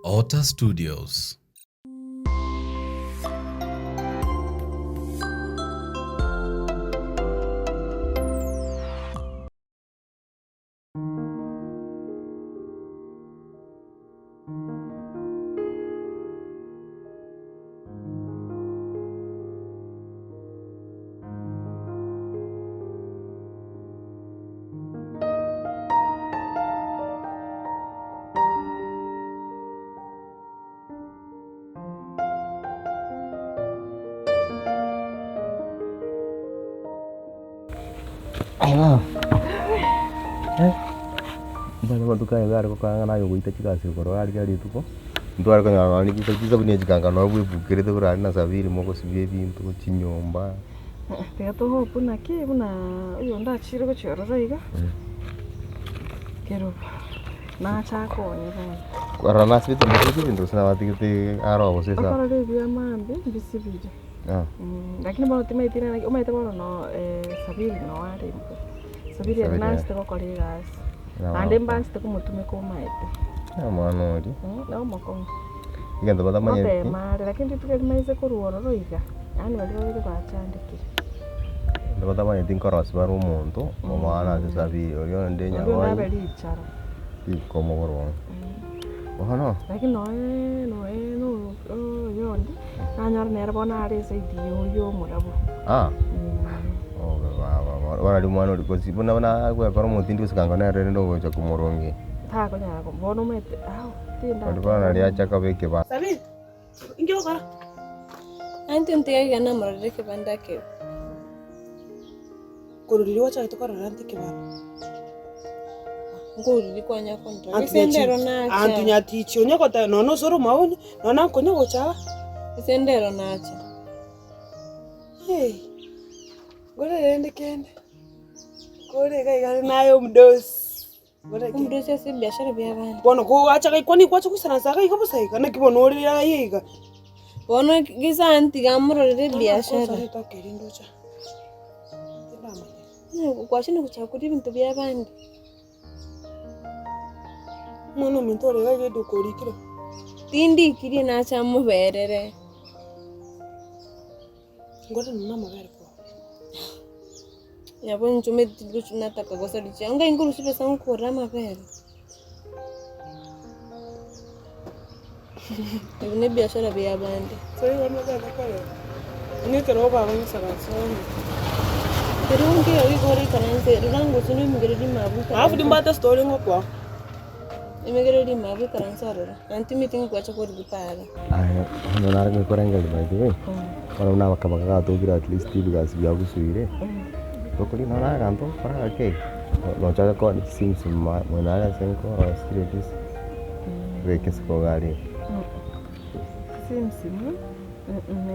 Otter Studios. Omanye amatuko aya iga are gokora ng'a naye ogoita chigasi korwa aria kera rituko, ntware konyora nonye na chisa chisabuni echi kanga nonye bwebukerete buna aria na sabiri mogosibia ebinto, chinyomba. Tiga to hope naki buna oyonde achire gochia ororo iga, kerobo nacha akonye bono. Korora nasibete mosibeti ebinto gose nabatigete aro gose ase aro? Okorora ebiya mambia mbisibire, lakini bono timaeti naki omanyete bono no sabiri noo arenge, sabiri ere Sabiri nanchete gokora egasi, naende mbanchete komotumeka omaete, Omwana oria. na omokong'u. Egento batamanyeti. Gotema are, lakini rituko erimo aise korwa ororo iga, yaani baria babere bachandekire. Egento batamanyeti nkorosia bare omonto, omwana ase sabiri oria onde Oria onde nyabonyi, abe richara. rikomoborwa. Bono. Lakini noe noe no oyondi, nanyora nere bono are esaidi ya oyio omorabwo. Ah, obe baba bono bono aria omwana oria gosi buna buna agwekora omotindi gose kanga nere rende ogocha komorongeyia. Takonyara ko bono omanyete ao. Oria bono nario acha koba ekebanda. Sabiri, inki ogokora? Anto ntiga iga namororere ekebanda ekebe. Korwa riria gwachagete korora ante ekebanda? Nkoriri kwanya kondora. Anto Ase ndero nyati- nacha. Anto nyatichi onye goteba nonya osore omaoni, nonya nkonya gocha aa. Ase ndero nacha. Hey, ngore rende kende, kore iga iga naye omodosi. Omodosi ase ebiashara bi'abande. Bono kogacha gaikwa kwacha goisaransa iga iga bosa iga, naki bono ore aye iga. Bono gesa ntiga amororere ebiashara. Kwachire gochaka koria ebinto bi'abande. Omwana ominto ore iga iga eduka orikire. Tindikirie nacha amoberere. Ngore nonya amabere korwa. Nabo inche omanyete tindi nataka gosaria chianga ngai nkorusia chibesa nkogorera amabere. Ebi ne ebiashara bia abande. Tari bono ogende korera, onye ekero obaba ng'isaransire onye. Kero nkeiyo igo ore ikaranse rora ngocha noimokererie rimabu Alafu ikaranse. nimbwate story ngokoa. Imokererie rimabu ikaranse ororo, naende timanyeti ngokwacha korigia para. Aye bono nare gokorengereria by the way, bono buna abakabaka gatokire at least ebigasi biagusuire, tokori nonye na aganto gokora gake iga, nochake koa chisimu ma mwene aria ase nkorosia redisi, obeke isiko iga aria iga. Chisimsimu,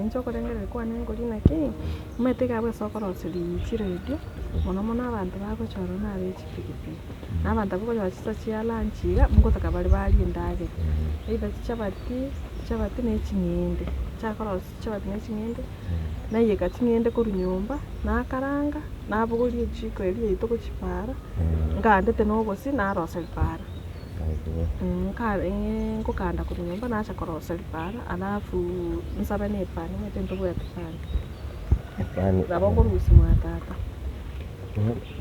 inche okorengereria kwane nkori naki, omanyete iga abwo ase okoroseria chiredio, mono mono abanto bagocha ororo na abe chipikipiki. Na abanto abwo okonyora chinsa chia lunch iga, ngotaka bare barie endagera, either chichabati, chichabati na eching'ende, nchake korosia chichabati na eching'ende, naiyeka ching'ende korwa nyomba, nakaranga, nabogoria ejiko eria yaito gochia paara, nkandete na obosie naroseria paara, nka nkokanda korwa nyomba nacha koroseria paara, alafu nsabe na epani omanyete ntobwati pani, nabo okorusia mwa tata.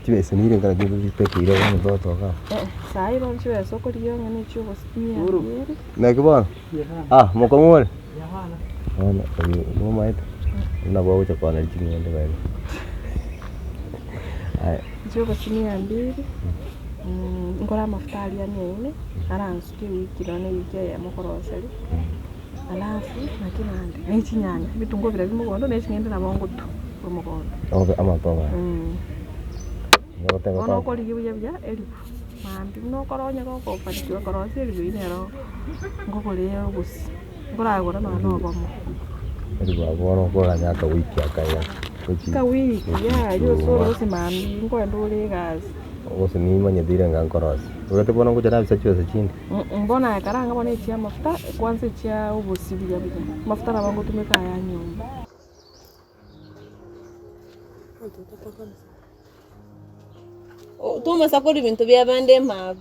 Chibesa nigo ekero chitekeire bono totoka. Saii bono chibesa okorigia onye ne chi'ogosinyia ebieri. Naki bono? Ah, mokong'u ore? Bono oyo nomaete? Buna bwagocha kwana ching'ende by the way. Aya. Chi'ogosinyia mbiri, nkore amafuta aria mia ine, aransuke ewiki nonya ewiki eyemo koroseria, alafu naki naende, ne chinyanya, ebitunguo biria bia mogondo ne ching'ende nabo ngotwa korwa mogondo. Obe amatobe aya. Ogoteba Bono tata. okorigia buya buya eribu, mambia buna okora onye gokofanikiwa korosia eribu eywo nero nkogora obosie, nkoragora nonya na obomo. Eribu abwo bono okoganya akawiki aka iga. Gochi Akawiki yaya gochi ase chuma. orosie mambia nkoenda ore egasi. Gose nimanyete ire ng'a nkorosia. Ogete bono ngocha nabisa chibesa chinde. Bono aye karanga bono echia amafuta, kwanza echia obosie buya buya, amafuta nabo ngotumeka aya nyomba. Tomasa korwa ebinto biabande emabu.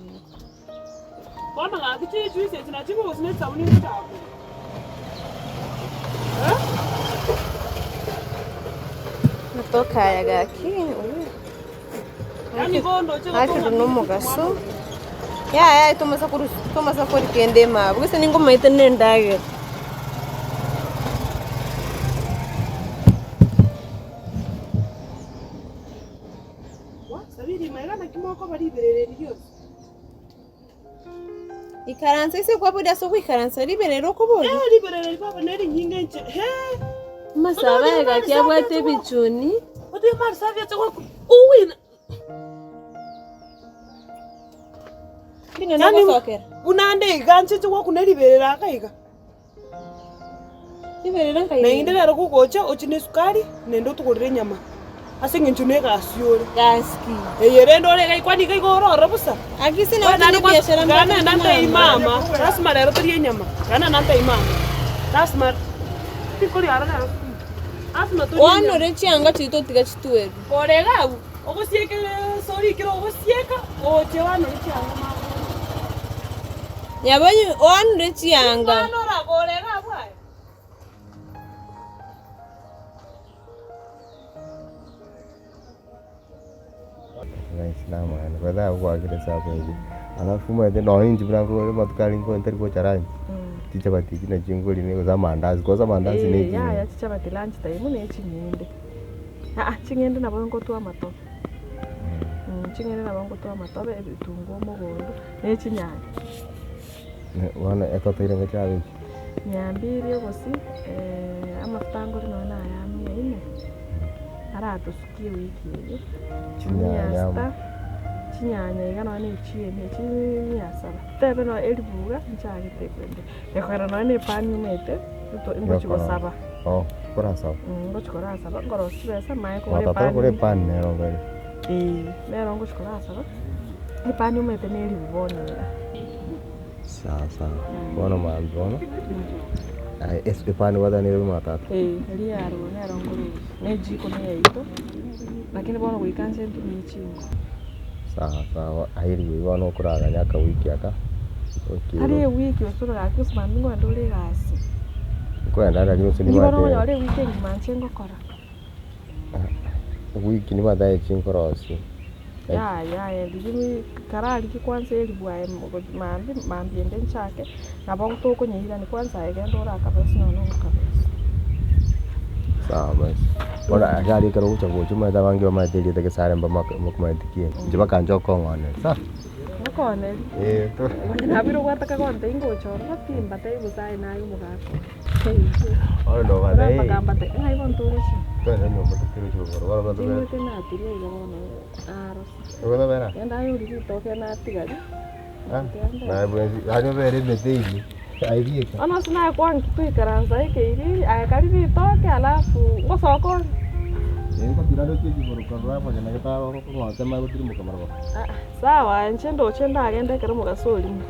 Bono gaki chijuice echi nachio ngogosi ne chisabuni ngochaka konywa. Eh? Amatoke aya gaki Yaani bono oche gaki gotonga runa omogaso, yaya tomasa korusia tomasa koria kende ime abwo, gose ningomaete na endagera. Sabiri maiga naki mokoba riberera eri rionsi. Ikaransa ase kwaboria ase ogoikaransa riberera okoboria. Eh, riberera eri baba nerinyinga inche. Hee. Amasabo aya gaki abwate ebichuni. Otige mari safi ache goku. Uwi. Ring'ana ogosokera. Buna ande iga ncheche gwakuna riberera aka iga. Riberera nkai. Naende rero gogocha oche na esukari naende otogorere enyama ase eng'encho na egasi ore. Gasi ki? Eye rende ore iga ikwani iga iga ore ororo bosa. Aki se nabo tinde biashara Gana nenda ntebie mama, lasima rero torie enyama. Gana nenda ntebie mama, lasima tinkoria aro rero lasima torie enyama. Oanore chianga chiria totiga chitwerwe. Kore iga abwo, ogosieka ase orikire ogosieka oche oanore chianga mama. Nyabonyi oanure chianga. Tinkwanora kore iga abwo aye. Guys, namang'ana kwetha goakire esabu eye, alafu omanyete nonye inche buna nkogora amatuko aria nko ntari gocha lunch, chichabati echi nachio nkorina gose amandazi, kwanza amandazi na Eh, yaya eching'ende. chichabati lunch time na eching'ende. Aa ching'ende nabo ngotwa amatobe, ching'ende nabo ngotwa amatobe, ebitunguo mogondo, na echinyanya. Bono etotoire ngocha abe echi. Mia mbili obosie, amafuta ngore nonya na aya mia ine, aratosukie ewiki eye, Chinyanya mia amo. sita, chinyanya iga nonya na echiemi echi mia saba, tebe nonya elifu iga nchagete ekwende, ekogera nonya na epani omanyete, ngochi gosaba. Oh, korasaba. Ngochi korasaba, nkorosia chibesa manye kogora Matata epani okore epani nero ngare. Eeh, nero ngochi korasaba, epani omanyete na elifu bono iga. Sawa sawa, bono mambia bono, aye ase epani gwatanire buna tata. Eeh, eria yarure nero nkorusia, na ejiko neyaito, lakini bono goika nse ntumie chinko. Sawa sawa, aye rirorio bono okoraganya akawiki aka, Tari okiire. ewiki gose gaki gose mambia nkoenda ore egasi. Nkoenda lakini gose Inki bono nibwate. okonyora ewiki engima nche ngokora. Ewiki nibwate aye chinkorosia. Yaya aye riria kararigie kwanza eribu aye mambia mambia ende nchake, nabo tokonyeirani kwanza aye genda ore akabesa nonya na okabesa. Sawa basi. Bono ase aria ekero ogocha gocha omanyete abange bamaete erieta Gesare mbakomanyeti ki, inche bakancha okong'oneria sawa. Ngokooneria? Eh to. Nabire obwate kagontebia ngocha ororo timbatebia bosa aye naye omogaka oyo. Bono nobatebia Mpaka mbate ng'ai bono togochia? Twende nyomba totire gochia korora bono tobere. Timanyete natirwe iga bono arosa. Ogotobera? Genda aye orie ritoke natigari. Ah, naye bwensi yaani obere emete eywo aye bieka. Bono ase naye kwanki toikaransa ekeiriri aye kari ritoke alafu ngosoka ore. Ee ngotira ndoche chigoro korora amagena gete agokong'otema gotirimboka marogoba. Ah, sawa inche ndoche ndagenda ekero omogaso orimo.